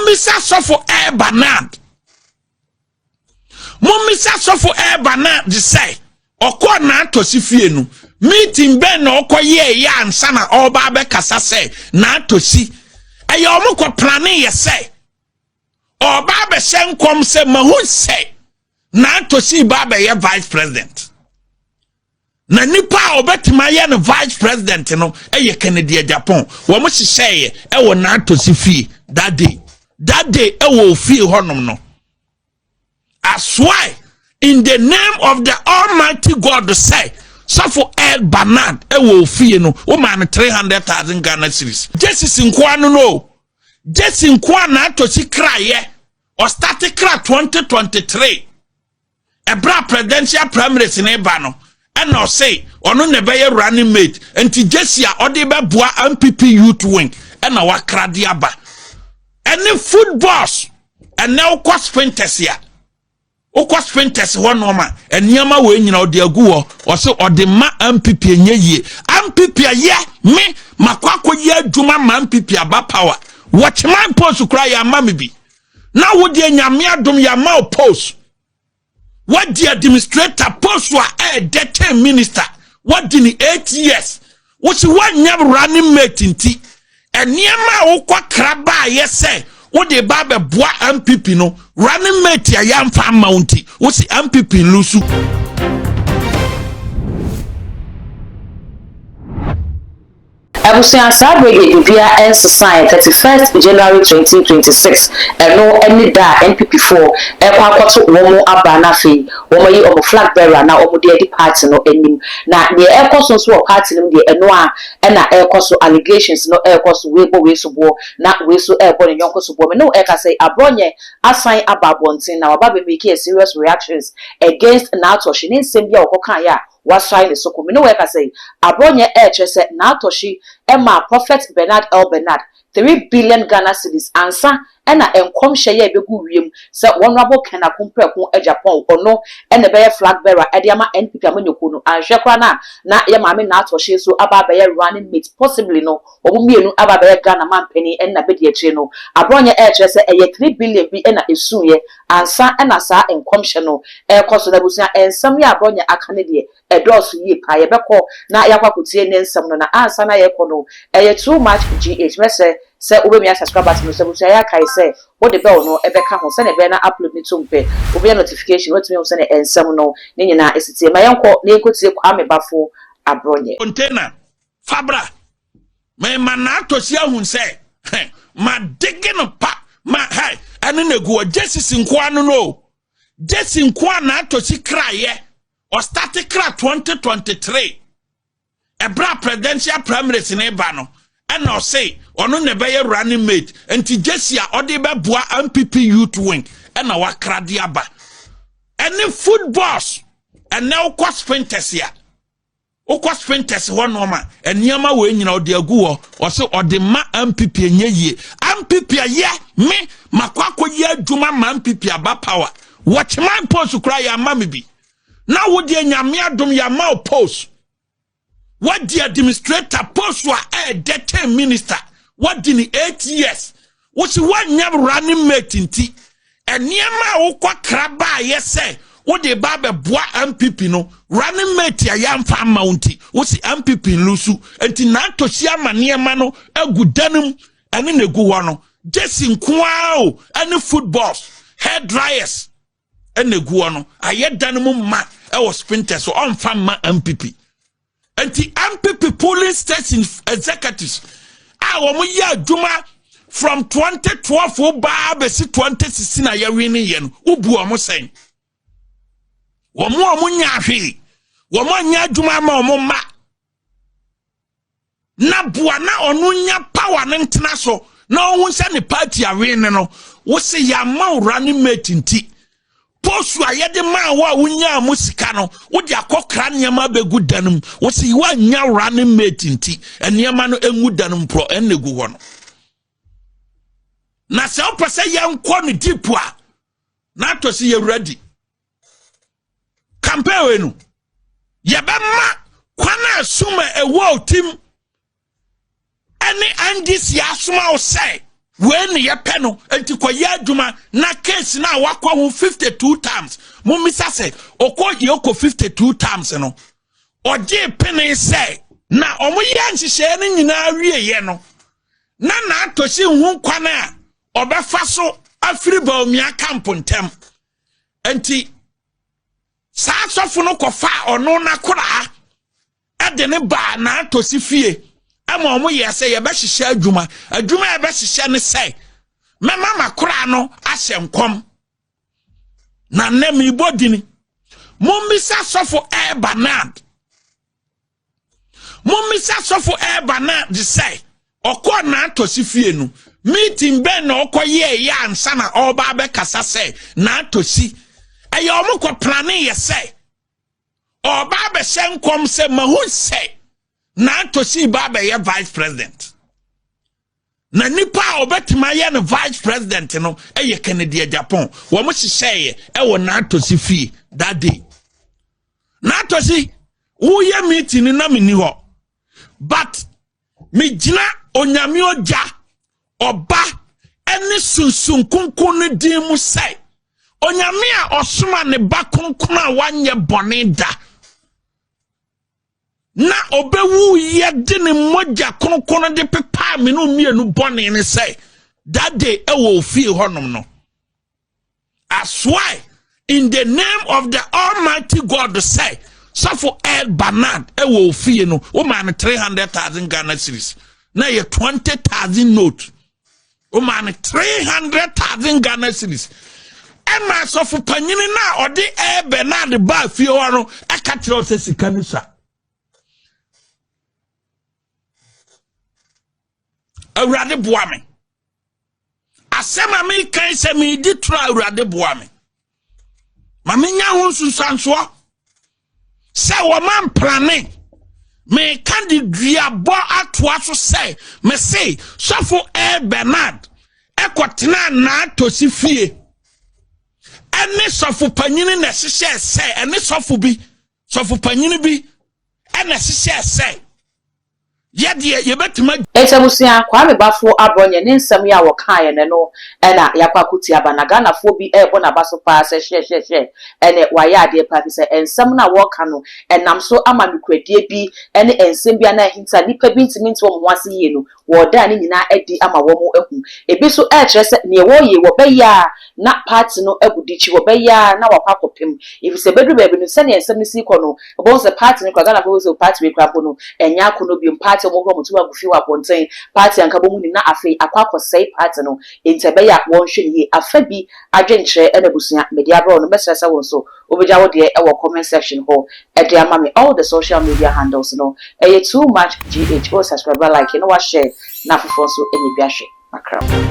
Mommisa sɔfo El Bernard. Mommisa sɔfo El Bernard sɛ ɔkɔɔ n'atɔsi fie no, meeting bɛn na ɔkɔ yɛɛ yɛ ansa na ɔreba abɛkasa sɛ n'atɔsi ɛyɛ ɔmo kɔ plan yɛ sɛ ɔba abɛhyɛ nkɔm sɛ mahu sɛ n'atɔsi ba abɛyɛ vice president, na nipa a ɔbɛtumi ayɛ no vice president no ɛyɛ Kennedy Agyapong. Wɔn hyehyɛeɛ ɛwɔ n'atɔsi fie that day, that day ɛwɔ ofie hɔnom no. I swear in the name of the Almighty God sɛ sɔfo El Bernard ɛwɔ ofie no, wɔmaa no 300,000 Ghana cedis. Jesis nkoa no, jersey nkoa n'atɔsi kraeɛ. Ɔstart kra 2023, ɛbrɛ presidential primaries ne ba no, ɛna ɔse ɔno na ɛbɛyɛ running mate, nti jersey a ɔde bɛboa NPP youth wing ɛna wakra de aba, ɛne footballs. Ɛnɛ wokɔ Spintex a, wokɔ Spintex hɔ nɔɔma, nneɛma wɔ nyina ɔde agu hɔ. Ɔsɛ ɔde ma NPP nyɛ yie. NPP ayɛ me makɔ akɔyɛ adwuma ma NPP aba power. Watchman post koraa yɛ ama me bi, na wodeɛ Nyame adom yɛ ama wo post. Wadi administrator post a ɛyɛ 10 minister, wadi ne 8 years. Wosi woanya running mate, nti nneɛma a wokɔ kra baayɛ sɛ wode ba abɛboa NPP no, running mate a yɛamfa ama wo nti wosi NPP nlose. Abusua, saa bere deɛ biribiara nsesan. 31st January 2026, ɛno ne da a NPP foɔ ɛkɔ akɔto wɔn aba, na afei wɔn ayi wɔn flag bearer na wɔn de adi party no anim. Na deɛ ɛkɔ so nso wɔ party no mu deɛ, ɛno a ɛna ɛkɔ so, allegations no ɛkɔ so, wei bɔ wei so boɔ na wei so ɛrebɔ ne yɔnko so boɔ. Mɛ no ɛka sɛ Abronye asan aba abɔnten na waba bɛ make a serious reactions against Naa Torshie ne nsɛm bi a wɔkɔ yɛ a wasae ne so kɔ. Mɛ no ɛka sɛ Abronye ɛrekyerɛ sɛ Naa Torshie ɛma Prophet Bernard El Bernard 3 billion Ghana cedis ansa ɛna nkɔmhyɛ yɛ ɛbɛgu wiem sɛ Honourable Ken Akompreko Agyapong ɔno ɛna ɛbɛyɛ flag bearer ɛde ama NPP amanyɔkuo no. Anhwɛ koraa na yɛ maame Naa Torshie nso aba abɛyɛ running mate, possibly no wɔn mmienu aba abɛyɛ Ghana mampanin ɛna bɛdi akyire no. Abronye ɛrekyerɛ sɛ ɛyɛ 3 billion bi ɛna esuiɛ ansa ɛna saa nkɔmhyɛ no ɛrekɔ so. Na abusua, nsɛm yɛ Abronye aka ne deɛ ɛdɔɔso yie paa. Yɛbɛkɔ na yɛakɔ akɔtie ne nsɛm no, na ansa na yɛkɔ no, ɛyɛ Too Much GH. Mɛsrɛ sɛ wobɛmia subscribe button no. Sɛ abusua, yɛ akae sɛ wode bell no ɛbɛka ho sɛnea ɛbɛyɛ na upload ne tom pɛ, wobɛnya notification, watumi ahu sɛnea nsɛm no ne nyinaa ɛsi tie. Ma yɛnkɔ na yɛnkɔtie Kwame Bafo Abronye. Container fabra mɛma n'atɔsi ahun sɛ ma dege no pa ma hɛ ɛne na egu hɔ. Jesis nkoa no, jersey nkoa n'atɔsi kraeɛ. Ɔstart kra 2023, ɛbrɛ presidential primaries ne ba no, ɛna ɔse ɔno na ɛbɛyɛ running mate, nti jersey a ɔde bɛboa NPP youth wing ɛna wakra de aba, ɛne footballs. Ɛnɛ wokɔ Spintex a, wokɔ Spintex hɔ nɔɔma, nneɛma wɔ nyina ɔde agu hɔ. Ɔsɛ ɔde ma NPP nyɛ yie. NPP ayɛ me makɔ akɔyɛ adwuma ma NPP aba power. Watchman post koraa yɛ ama me bi, na wodeɛ Nyame adom yɛ ama wo post. Wadi administrator post a ɛyɛ 10 minister, wadi ne 8 years. Wosi woanya running mate, nti nneɛma a wokɔ kra baayɛ sɛ wode ba abɛboa NPP no, running mate a yɛamfa ama wo nti wosi NPP nlose. Nti n'atɔsi ama nneɛma no agu dan mu, ɛne na egu hɔ no. Jersey nkoa o, ɛne footballs, hair dryers ɛna egu hɔ no. Ayɛ dan mu ma ɛwɔ Spintex so. Ɔmfa mma NPP. Nti NPP polling station executives a wɔn yɛ adwuma from 2012 baa bɛsi 2016 a yɛwe ne yɛ no, wobu wɔn sɛn? Wɔn a wɔn nya ahwee, wɔn anya adwuma ama wɔn mma na boa na ɔno nya power ne ntena so na ɔho sɛ ne party awe ne no. Wosi yɛama wo running mate, nti post a yɛde maa wo a wonyaa mo sika no, wode akɔkra nneɛma bɛgu dan mu. Wosi woanya running mate, nti nneɛma no ngu dan mu porɔ ɛnna egu hɔ no. Na sɛ wopɛ sɛ yɛnkɔ no deep a, na atɔ sɛ yɛ ready. Campaign wei no, yɛbɛma kwan a sum a ɛwɔ otim ɛne NDC asoma wo sɛ Wei ne yɛpɛ no, nti kɔyɛ adwuma na case no a wakɔ ho 52 times. Mommisa sɛ ɔkɔ yɛkɔ 52 times no, ɔgyee pene sɛ na ɔmoyɛ nhyehyɛeɛ no nyinaa wieɛ no, na n'atɔsi ho kwan a ɔbɛfa so afiri Bawumia camp ntɛm. Nti saa asɔfo no kɔfa ɔno n'akoraa ɛde ne baa n'atɔsi fie, ɛma ɔmo yɛ sɛ yɛbɛhyehyɛ adwuma. Adwuma a yɛbɛhyehyɛ ne sɛ mɛma m'akoraa no ahyɛ nkɔm. Na nnɛ meebɔ dini, mommisa sɔfo El Bernard, mommisa sɔfo El Bernard sɛ ɔkɔɔ n'atɔsi fie no, meeting bɛn na ɔkɔ yɛɛyɛ ansa na ɔreba abɛkasa sɛ n'atɔsi ɛyɛ ɔmo kɔ plan yɛ sɛ ɔba abɛhyɛ nkɔm sɛ mahu sɛ n'atɔsi ba abɛyɛ vice president, na nipa a ɔbɛtumi ayɛ no vice president no ɛyɛ Kennedy Agyapong. Wɔn hyehyɛeɛ ɛwɔ n'atɔsi fie that day. N'atɔsi woyɛ meeting no na mi ni hɔ, but megyina Onyame Ogya, Ɔba ɛne Sunsun Kunkun no din mu sɛ Onyame a ɔsoma ne ba kronkron a wanyɛ bɔne da na ɔbɛwu yɛ de ne mogya kronkron de pepaa me no mmienu bɔne ne sɛ that day ɛwɔ ofie hɔnom no, I swear in the name of the Almighty God sɛ sɔfo El Bernard ɛwɔ ofie no, womaa no 300,000 Ghana cedis na yɛ 20,000 note. Womaa no 300,000 Ghana cedis, ɛma asɔfo panyini no a ɔde El Bernard baa fie hɔ no ɛka kyerɛ wo sɛ sika no sa. Awurade boa me. Asɛm a mekan sɛ meedi toro a, Awurade boa me ma menya ho nsunsuansoɔ sɛ wɔma mprane. Meka de duabɔ atoa so sɛ mese sɔfo El Bernard ɛkɔtena n'atɔsi fie ɛne sɔfo panyini na ɛhyehyɛ sɛ ɛne sɔfo bi, sɔfo panyini bi ɛna ɛhyehyɛ sɛ yɛdeɛ yɛbɛtumi. Nti abusua, Kwame Baffoe Abronye ne nsɛm yi a wɔkaeɛ no no ɛna yɛakɔ akɔti aba, na Ghanafoɔ bi ɛrebɔ n'aba so paa sɛ hwɛ, ɛne wayɛ adeɛ paa, fi sɛ nsɛm no a wɔreka no ɛnam so ama nokoradie bi ne nsɛm bi a na ahinta nnipa bi ntumi nte wɔn ho ase yie no, wɔɔda ne nyinaa adi ama wɔn ahu. Ebi nso ɛrekyerɛ sɛ nea wɔreyɛ, wɔbɛyɛ a na party no abu dikyi, wɔbɛyɛ a na wakɔ akɔpem, efi sɛ bɛduru baabi no, sɛnea nsɛm no si kɔ no, wɔbɛhu sɛ party no kora, Ghanafoɔ bɛhu sɛ party wei kora mpo no ɛnyɛ akɔnɔ biom. Party a wɔhoro wɔn to agu fi wɔ abɔnten, party anka bɔ mu nim na afei akɔ akɔsɛe party no. Nti ɛbɛyɛ a wɔnhwɛ ne yie. Afa bi adwenkyerɛ ɛna abusua mede abrɛ no, mɛsrɛ sɛ wɔn nso wobɛgya wo deɛ ɛwɔ comment section hɔ ɛde ama me. All the social media handles no ɛyɛ Too Much GH. O subscribe, like na wahyɛ, na afoforɔ nso ɛnyɛ bi ahwɛ makra.